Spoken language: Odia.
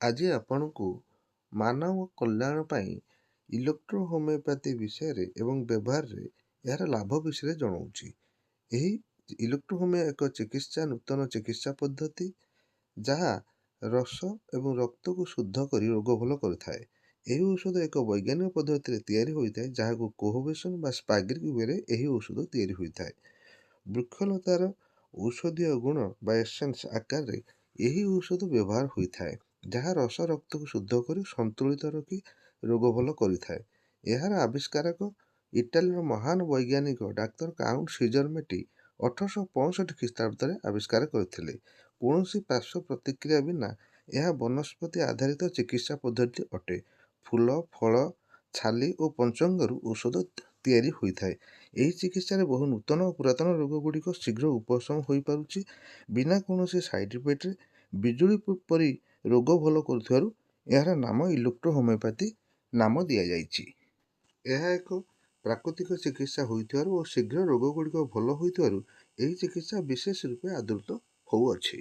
ଆଜି ଆପଣଙ୍କୁ ମାନବ କଲ୍ୟାଣ ପାଇଁ ଇଲେକ୍ଟ୍ରୋ ହୋମିଓପାଥି ବିଷୟରେ ଏବଂ ବ୍ୟବହାରରେ ଏହାର ଲାଭ ବିଷୟରେ ଜଣାଉଛି। ଏହି ଇଲେକ୍ଟ୍ରୋ ହୋମିଓ ଏକ ଚିକିତ୍ସା, ନୂତନ ଚିକିତ୍ସା ପଦ୍ଧତି, ଯାହା ରସ ଏବଂ ରକ୍ତକୁ ଶୁଦ୍ଧ କରି ରୋଗ ଭଲ କରିଥାଏ। ଏହି ଔଷଧ ଏକ ବୈଜ୍ଞାନିକ ପଦ୍ଧତିରେ ତିଆରି ହୋଇଥାଏ, ଯାହାକୁ କୋହୋବେସନ୍ ବା ସ୍ପାଗ୍ରିକ୍ ୱେରେ ଏହି ଔଷଧ ତିଆରି ହୋଇଥାଏ। ବୃକ୍ଷଲତାର ଔଷଧୀୟ ଗୁଣ ବା ଏସେନ୍ସ ଆକାରରେ ଏହି ଔଷଧ ବ୍ୟବହାର ହୋଇଥାଏ, ଯାହା ରସ ରକ୍ତକୁ ଶୁଦ୍ଧ କରି ସନ୍ତୁଳିତ ରଖି ରୋଗ ଭଲ କରିଥାଏ। ଏହାର ଆବିଷ୍କାରକ ଇଟାଲୀର ମହାନ ବୈଜ୍ଞାନିକ ଡାକ୍ତର କାଉଣ୍ଟ ସିଜରମେଟି 1865 ଖ୍ରୀଷ୍ଟାବ୍ଦରେ ଆବିଷ୍କାର କରିଥିଲେ। କୌଣସି ପାର୍ଶ୍ୱ ପ୍ରତିକ୍ରିୟା ବିନା ଏହା ବନସ୍ପତି ଆଧାରିତ ଚିକିତ୍ସା ପଦ୍ଧତି ଅଟେ। ଫୁଲ, ଫଳ, ଛାଲି ଓ ପଞ୍ଚଙ୍ଗରୁ ଔଷଧ ତିଆରି ହୋଇଥାଏ। ଏହି ଚିକିତ୍ସାରେ ବହୁ ନୂତନ ଓ ପୁରାତନ ରୋଗ ଗୁଡ଼ିକ ଶୀଘ୍ର ଉପଶମ ହୋଇପାରୁଛି। ବିନା କୌଣସି ସାଇଡ଼୍ ଇଫେକ୍ଟରେ ବିଜୁଳି ପରି ରୋଗ ଭଲ କରୁଥିବାରୁ ଏହାର ନାମ ଇଲେକ୍ଟ୍ରୋ ହୋମିଓପାଥି ନାମ ଦିଆଯାଇଛି। ଏହା ଏକ ପ୍ରାକୃତିକ ଚିକିତ୍ସା ହୋଇଥିବାରୁ ଓ ଶୀଘ୍ର ରୋଗ ଗୁଡ଼ିକ ଭଲ ହୋଇଥିବାରୁ ଏହି ଚିକିତ୍ସା ବିଶେଷ ରୂପେ ଆଦୃତ ହେଉଅଛି।